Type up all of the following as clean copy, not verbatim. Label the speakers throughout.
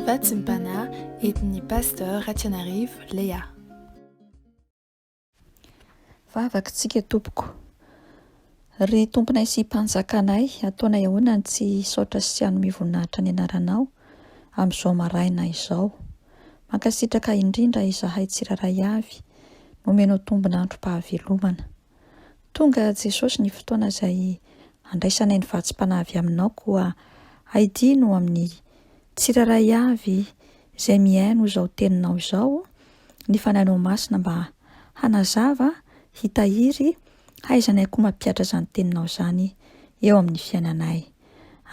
Speaker 1: Vatsim-panahy entin'ny Pasteur Ratianarivo Léa.
Speaker 2: Vavaka tsika tompoko. Ry Tomponay sy Mpanjakanay, ataonay ahoana ny tsy hisaotra sy hanome voninahitra ny anaranao amin'izao maraina izao. Mankasitraka indrindra izahay tsirairay avy nomenao tombon'androm-pahavelomana. Tonga Jesosy ny fotoana izay handraisanay ny vatsim-panahy avy aminao koa haidino amin'ny tsirairay avy izay mihaino izao teninao izao ny Fanahinao Masina mba hanazava, hitahiry, hahaizanay koa mampihatra izany teninao izany eo amin'ny fiainanay.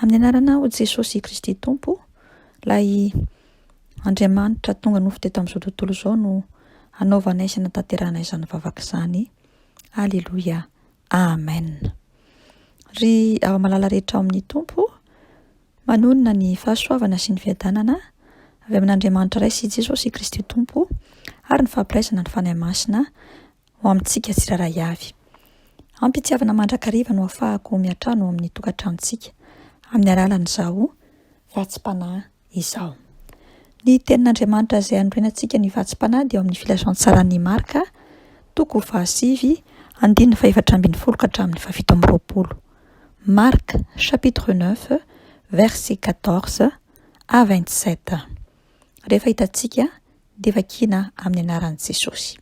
Speaker 2: Amin'ny anaranao Jesosy Kristy Tompo, ilay Andriamanitra tonga nofo teto amin'izao tontolo izao no anaovanay sy anatanterahanay izany vavaka izany. Aleloia. Amen. Ry hava-malala rehetra ao amin'ny Tompo, manonona ny fahasoavana sy ny fiadanana avy amin'Andriamanitra Ray sy Jesosy Kristy Tompo ary ny fampiraisana ny Fanahy Masina ho amintsika tsirairay avy. Am-pitiavana mandrakariva no afahako miantrano amin'ny tokantranontsika amin'ny alalan'izao vatsim-panahy izao. Ny tenin'Andriamanitra izay anorenantsika ny vatsim-panahy dia ao amin'ny filazantsaran'i Marka, toko fahasivy, andininy fahefatra ambin'ny folo ka hatramin'ny fahafito amby roapolo. Marc, chapitre 9, verset 14 à 27. Rehefa hitantsika dia vakiana amin'ny anaran'i Jesosy.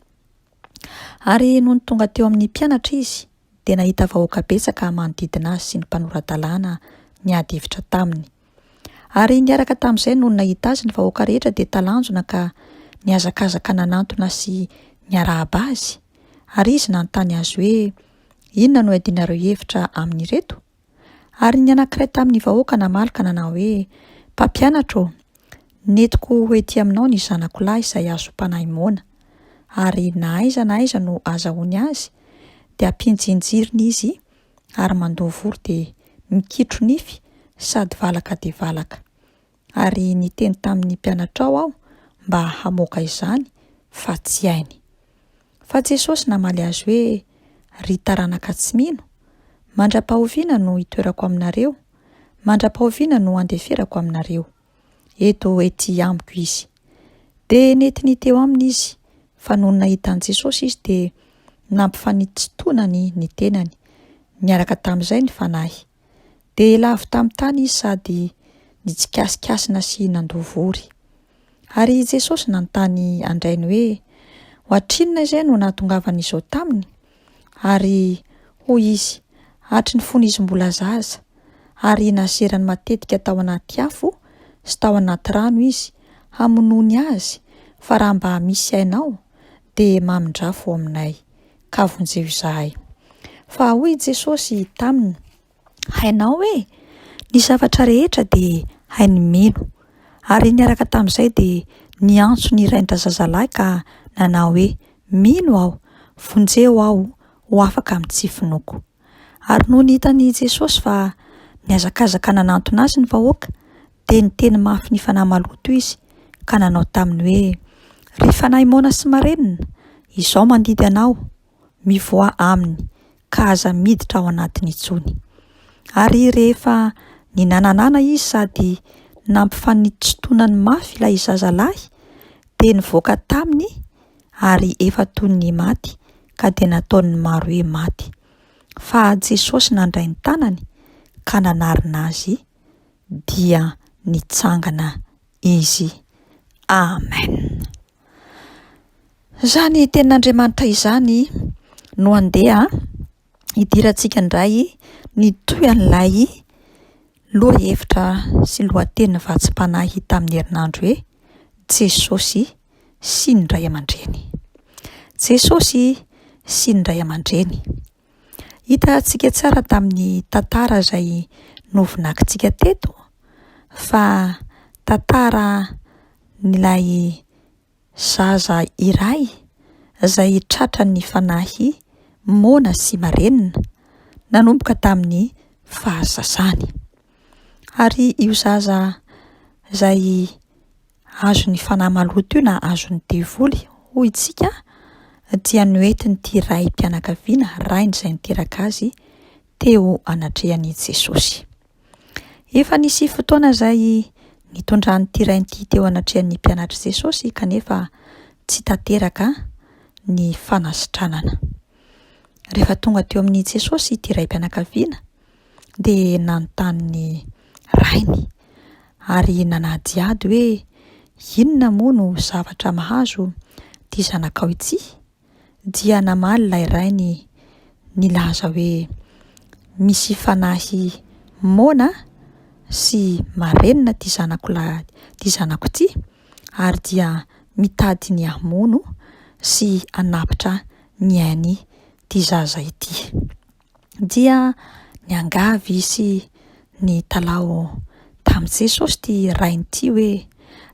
Speaker 2: Ary nony tonga teo amin'ny mpianatra izy, dia nahita vahoaka betsaka manodidina azy sy ny mpanora-dalàna niady hevitra taminy. Ary niaraka tamin'izay nony nahita azy ny vahoaka rehetra dia talanjona ka nihazakazaka nanantona sy niarahaba azy. Ary izy nanontany azy hoe, Inona no iadianareo hevitra amin'ireto? Ary ny anankiray tamin'ny vahoaka namaly ka nanao hoe, Mpampianatra ô, nentiko ho ety aminao ny zanako lahy izay azom-panahy moana, ary na aiza na aiza no azahoany azy, dia ampinjinjiriny izy ary mandoa voro dia mikitro nify sady valaka dia valaka. Ary niteny tamin'ny mpianatrao aho mba hamoaka izany fa tsy hainy. Fa Jesosy namaly azy hoe, Ry taranaka tsy mino, mandra-pahoviana no hitoerako aminareo? Mandra-pahoviana no handeferako aminareo? Eto ety amiko izy. Dia nentiny teo aminy izy, fa nony nahita an'i Jesosy izy dia nampifanitsintonany ny tenany, niaraka tamin'izay ny fanahy. Dia lavo tamin'ny tany izy sady nitsikasikasina sy nandoa vory. Ary i Jesosy nanontany an-drainy hoe, Ohatrinona izay no nahatongavan'izao taminy? Ary hoy izy, Hatry ny fony izy mbola zaza, ary naserany matetika tao anaty afo sy tao anaty rano izy hamonoany azy, fa raha mba misy hainao, dia mamindrafo aminay, ka vonjeo izahay. Fa hoy i Jesosy taminy, Hainao hoe? Ny zavatra rehetra dia hain'ny mino. Ary niaraka tamin'izay dia niantso ny rain-drazazalahy ka nanao hoe, Mino aho, vonjeo aho ho afaka amin'ny tsy finoako. Ary nony hitan'i Jesosy fa nihazakazaka nanantona azy ny vahoaka, dia niteny mafy ny fanahy maloto izy ka nanao taminy hoe, Ry fanahy moana sy marenina, izao mandidy anao, mivoaha aminy, ka aza miditra ao anatiny intsony. Ary rehefa ninananana izy sady nampifanitsintonany mafy ilay zazalahy, dia nivoaka taminy ary efa toy ny maty, ka dia nataon'ny maro hoe maty. Fa Jesosy nandray ny tanany ka nanarina azy, dia nitsangana izy. Amen. Izany tenin'Andriamanitra izany no andeha hidirantsika indray ny toy an'ilay lohahevitra sy lohatenin'ny vatsim-panahy tamin'ny herinandro hoe Jesosy sy ny ray aman-dreny. Jesosy sy ny ray aman-dreny. Hitantsika tsara tamin'ny tantara izay novinakintsika teto fa tantaran'ilay zaza iray izay tratran'ny fanahy moana sy marenina nanomboka tamin'ny fahazazany. Ary io zaza izay azon'ny fanahy maloto io na azon'ny devoly hoy isika dia noentin'ity raim-pianakaviana, rainy izay niteraka azy teo anatrehan'i Jesosy. Efa nisy fotoana izay. Nitondran'ity rainy ity teo anatrehan'ny mpianatr'i Jesosy kanefa tsy tanteraka ny fanasitranana. Rehefa tonga teo amin'i Jesosy ity raim-pianakaviana dia nanontany ny rainy ary nanadihady hoe inona moa no zavatra mahazo ity zanakao ity? Dia namaly ilay rainy nilaza hoe misy fanahy moana sy marenina ity zanako lahy ity zanako ity ary dia mitady ny hamono sy hanapitra ny ain'ity zaza ity. Dia niangavy sy nitalaho tamin'i Jesosy ity rainy ity hoe: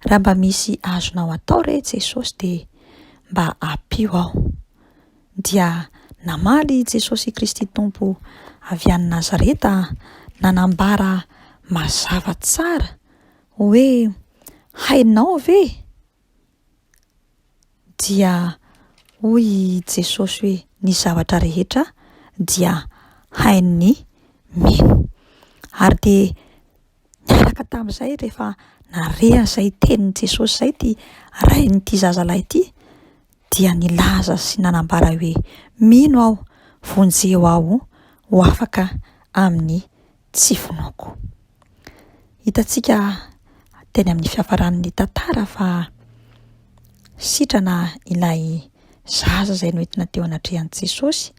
Speaker 2: raha mba misy azonao atao re Jesosy de mba ampio aho. Dia namaly i Jesosy Kristy Tompo avy any Nazareta nanambara mazava tsara hoe: hainao ve? Dia hoy i Jesosy hoe ny zavatra rehetra dia hain'ny mino. Ary dia niaraka tamin'izay rehefa nahare an'izay tenin'i Jesosy izay ity rain'ity zazalahy ity dia nilaza sy nanambara hoe mino aho, vonjeo aho ho afaka amin'ny tsy finoako. Hitantsika teny amin'ny fiafaran'ny tantara fa sitrana ilay zaza izay noentina teo anatrehan'i Jesosy,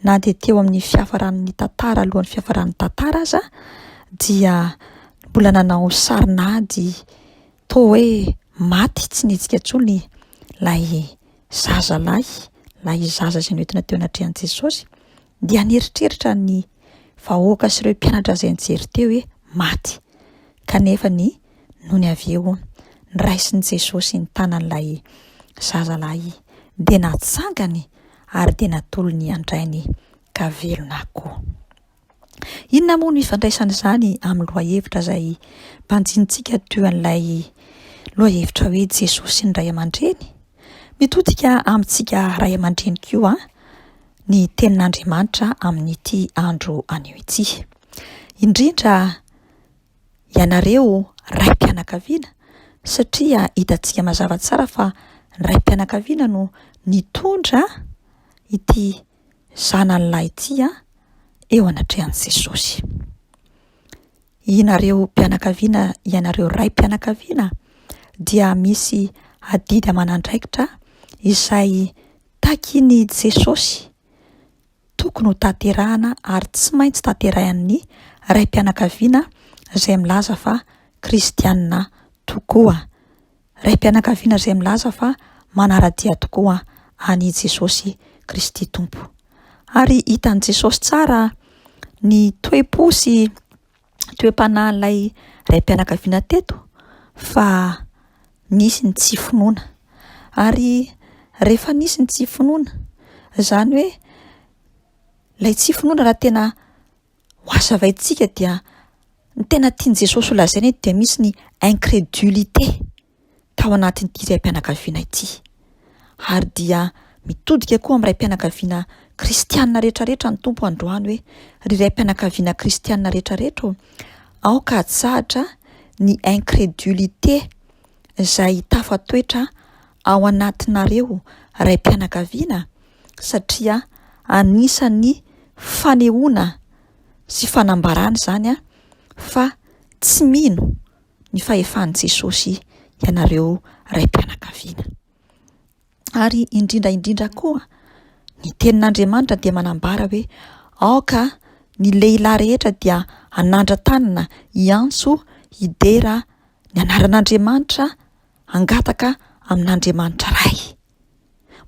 Speaker 2: na dia teo amin'ny fiafaran'ny tantara alohan'ny fiafaran'ny tantara aza dia mbola nanao sarin'ady toa hoe maty tsy nihetsika intsony ilay zazalahy, ilay zaza izay noentina teo anatrehan'i Jesosy, dia nieritreritra ny vahoaka sy ireo mpianatra izay nijery teo hoe maty, kanefa ny nony avy eo noraisin'i Jesosy ny tanan'ilay zazalahy dia natsangany ary dia natolony an-drainy ka velona koa. Inona moa no ifandraisan'izany amin'ny lohahevitra izay banjinintsika toy an'ilay lohahevitra hoe Jesosy sy ny ray aman-dreny? Mitodika amintsika ray aman-dreny koa ny tenin'Andriamanitra amin'ity andro anio ity. Indrindra ianareo raim-pianakaviana satria hitantsika mazava tsara fa ny raim-pianakaviana no nitondra ity zanany lahy ity eo anatrehan'i Jesosy. Ianareo mpianakaviana, ianareo raim-pianakaviana dia misy adidy aman'andraikitra izay takin'i Jesosy tokony ho tanterahana ary tsy maintsy tanterahan'ny raim-pianakaviana izay milaza fa kristiana tokoa. Raim-pianakaviana izay milaza fa manara-dia tokoa an'i Jesosy Kristy Tompo. Ary hitan'i Jesosy tsara ny toe-po sy toe-panahin'ilay raim-pianakaviana teto fa nisy ny tsy finoana. Ary rehefa nisy ny tsy finoana, izany hoe ilay tsy finoana raha tena ho hazavaintsika dia ny tena tian'i Jesosy ho lazaina eto dia misy ny incrédulité tao anatin'ity raim-pianakaviana ity. Ary dia mitodika koa amin'ny raim-pianakaviana kristiana rehetrarehetra ny Tompo androany hoe, ry raim-pianakaviana kristiana rehetrarehetra ô, aoka hatsahatra ny incrédulité izay tafatoetra ao anatinareo raim-pianakaviana satria anisan'ny fanehoana sy fanambarana izany fa tsy mino ny fahefan'i Jesosy ianareo raim-pianakaviana. Ary indrindra indrindra koa, ny tenin'Andriamanitra dia manambara hoe aoka ny lehilahy rehetra dia hanandra-tanana hiantso hidera ny anaran'Andriamanitra hangataka amin'Andriamanitra Ray.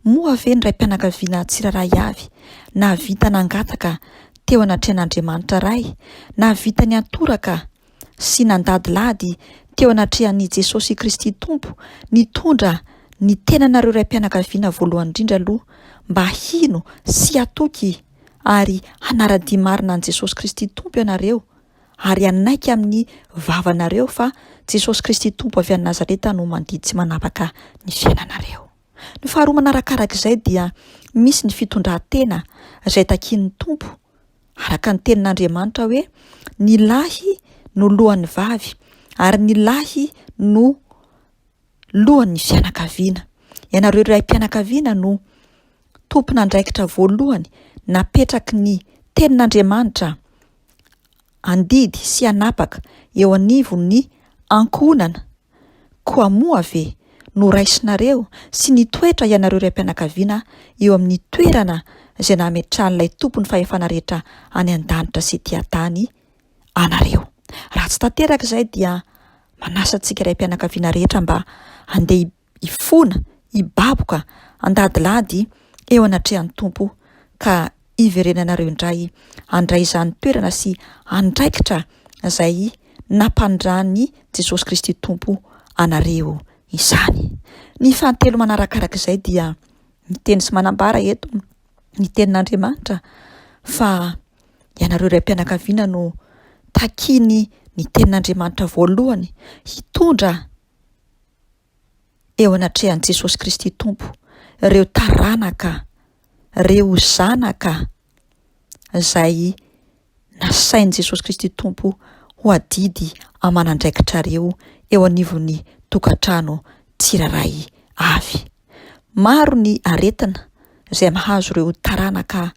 Speaker 2: Moa ve ny raim-pianakaviana tsirairay avy nahavita nangataka teo anatrehan'Andriamanitra Ray, nahavita niantoraka sy nandadilady teo anatrehan'i Jesosy Kristy Tompo nitondra ny tenanareo raim-pianakaviana voalohany indrindra aloha mba hino sy hatoky ary hanara-dia marina an'i Jesosy Kristy Tompo ianareo ary hanaiky amin'ny vavanareo fa Jesosy Kristy Tompo avy any Nazareta no mandidy sy manapaka ny fiainanareo. Ny faharoa manarakaraka izay dia misy ny fitondran-tena izay takian'ny Tompo araka ny tenin'Andriamanitra hoe ny lahy no lohan'ny vavy. Ary ny lahy no lohan'ny fianakaviana. Ianareo raim-pianakaviana no tompon'andraikitra voalohany napetraky ny Tenin'Andriamanitra handidy sy hanapaka eo anivon'ny ankohonana. Koa moa ve noraisinareo sy nitoetra ianareo raim-pianakaviana eo amin'ny toerana izay nametrahan'ilay Tompon'ny fahefana rehetra any an-danitra sy ety an-tany anareo? Raha tsy tanteraka izay dia manasa antsika raim-pianakaviana rehetra mba handeha hifona, hibaboka, handadilady eo anatrehan'ny Tompo ka hiverenanareo indray handray izany toerana sy andraikitra izay nampandran'i Jesosy Kristy Tompo anareo izany. Ny fahatelo manarakaraka izay dia miteny sy manambara eto ny tenin'Andriamanitra fa ianareo raim-pianakaviana no takiany ny tenin'Andriamanitra voalohany hitondra eo anatrehan'i Jesosy Kristy Tompo ireo taranaka, ireo zanaka izay nasain'i Jesosy Kristy Tompo ho adidy aman'andraikitrareo eo anivon'ny tokantrano tsirairay avy. Maro ny aretina izay mahazo ireo taranaka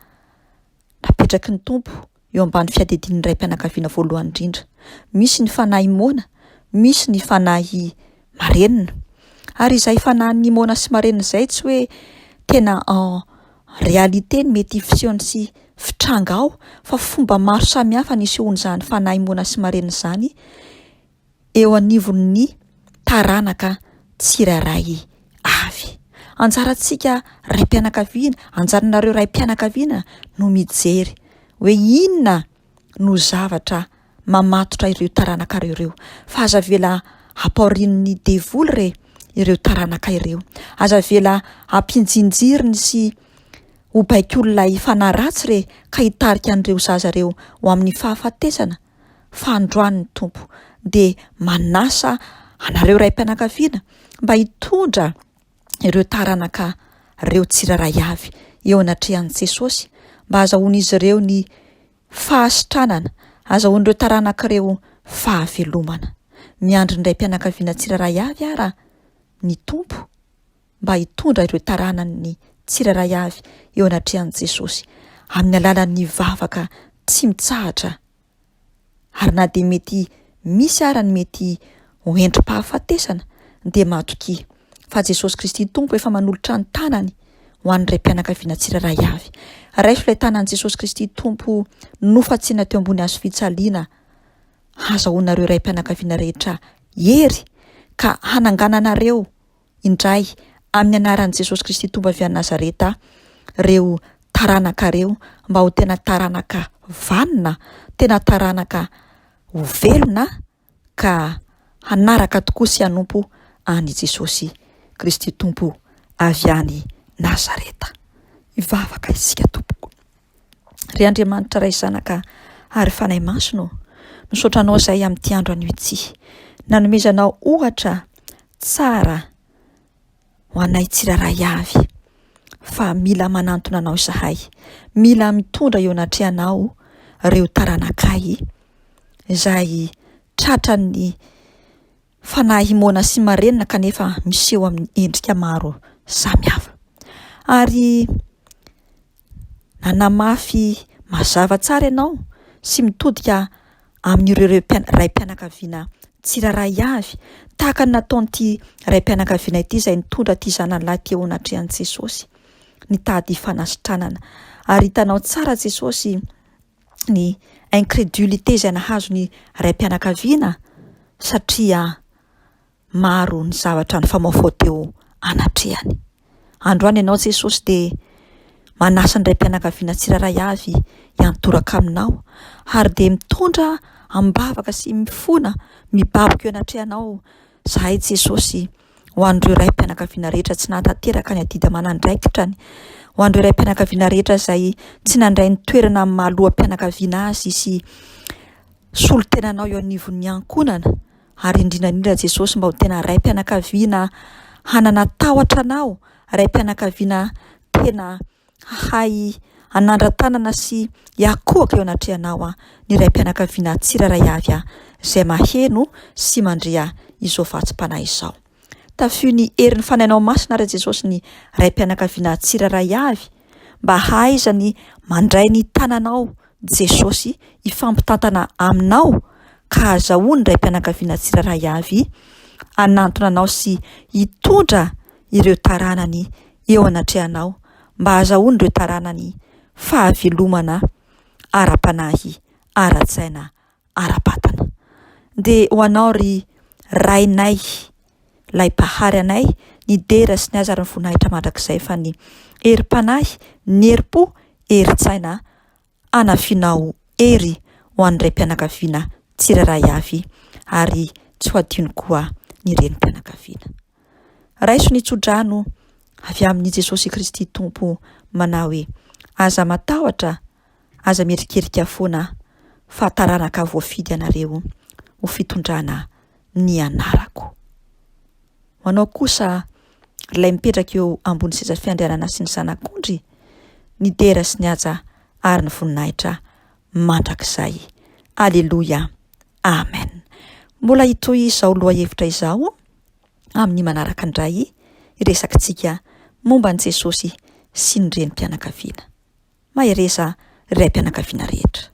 Speaker 2: napetraky ny Tompo eo ambany fiadidian'ny raim-pianakaviana voalohany indrindra. Misy ny fanahy moana, misy ny fanahy marenina. Ary izay fanahin'ny moana sy marenina izay tsy hoe tena en réalité ny mety fisehony sy fitranga ao fa fomba maro samihafa ny isehoan'izany fanahy moana sy marenina izany eo anivon'ny taranaka tsirairay avy. Anjarantsika raim-pianakaviana, anjaranareo raim-pianakaviana no mijery hoe inona no zavatra mamatotra ireo taranakareo ireo fa aza avela hampaorian'ny devoly re ireo taranaka ireo, aza avela hampinjinjiriny sy ho baikoin'ilay fanahy ratsy re ka hitarika an'ireo zaza ireo ho amin'ny fahafatesana fa androany ny Tompo dia manasa anareo raim-pianakaviana mba hitondra ireo taranaka ireo tsirairay avy eo anatrehan'i Jesosy mba hazahoan'izy ireo ny fahasitranana, hazahoan'ireo taranaka ireo fahavelomana. Miandry ny raim-pianakaviana tsirairay avy ara ny Tompo mba hitondra ireo taranany tsirairay avy eo anatrehan'i Jesosy amin'ny alalan'ny vavaka tsy mitsahatra ary na dia mety misy ara ny mety ho endri-pahafatesana dia matokia fa Jesosy Kristy Tompo efa manolotra ny tanany ho an'ny raim-pianakaviana tsirairay avy. Raiso ilay tanan'i Jesosy Kristy Tompo nofatsiana teo ambony hazo fijaliana hazahoanareo raim-pianakaviana rehetra hery ka hanangananareo indray amin'ny anaran'i Jesosy Kristy Tompo avy any Nazareta ireo taranakareo mba ho tena taranaka vanona, tena taranaka ho velona ka hanaraka tokoa sy hanompo an'i Jesosy Kristy Tompo avy any Nazareta. Hivavaka isika tompoko. Ry Andriamanitra Ray Zanaka ary Fanahy Masina ô, misaotra Anao izahay amin'ity andro anio ity. Nanomezanao ohatra tsara ho anay tsirairay avy fa mila manantona Anao izahay, mila mitondra eo anatrehanao ireo taranakay izay tratran'ny fanahy moana sy marenina kanefa miseho amin'ny endrika maro samihafa. Ary nanamafy mazava tsara ianao sy mitodika amin'ireo raim-pianakaviana tsirairay avy, tahaka ny nataon'ity raim-pianakaviana ity izay nitondra ity zanany lahy teo anatrehan'i Jesosy nitady fanasitranana. Ary hitanao tsara Jesosy ny incrédulité izay nahazo ny raim-pianakaviana satria maro ny zavatra nifamaofao teo anatrehany. Androany ianao Jesosy dia manasa ny raim-pianakaviana tsirairay avy hiantoraka aminao ary dia mitondra am-bavaka sy mifona mibaboka eo anatrehanao zahay Jesosy ho an'ireo raim-pianakaviana rehetra tsy nahatanteraka ny adidy aman'andraikitrany, ho an'ireo raim-pianakaviana rehetra izay tsy nandray ny toerana amin'ny maha loham-pianakaviana azy sy solontenanao eo anivon'ny ankohonana, ary indrindra indrindra Jesosy mba ho tena raim-pianakaviana hanana tahotra anao, raim-pianakaviana tena hahay hanandra-tanana sy hiakohoka eo anatrehanao ny raim-pianakaviana tsirairay avy. izay maheno sy mandre izao vatsim-panahy izao. Tafio ny herin'ny Fanahinao Masina ry Jesosy ny raim-pianakaviana tsirairay avy mba hahaizany mandray ny tananao Jesosy hifampitantana aminao ka hahazahoan'ny raim-pianakaviana tsirairay avy hanantona anao sy hitondra ireo taranany eo anatrehanao mba hahazahoan'ireo taranany fahavelomana ara-panahy, ara-tsaina, ara-batana. Dia ho anao ry Rainay, Ilay Mpahary anay, ny dera sy ny haja ary ny voninahitra mandrakizay fa ny herim-panahy, ny herim-po, herin-tsaina hanafianao hery ho an'ny raim-pianakaviana tsirairay avy ary tsy ho adino koa ny renim-pianakaviana. Raiso ny tsodrano avy amin'i Jesosy Kristy Tompo manao hoe, Aza matahotra, aza mierikerika foana fa taranaka voafidy ianareo ho fitondrana ny anarako. Ho anao kosa, ry ilay mipetraka eo ambony seza fiandrianana sy ny Zanak'ondry, ny dera sy ny haja ary ny voninahitra mandrakizay. Aleloia. Amen. Mbola hitohy izao lohahevitra izao amin'ny manaraka indray hiresakitsika momba an'i Jesosy sy ny renim-pianakaviana. Mahereza ry raim-pianakaviana rehetra.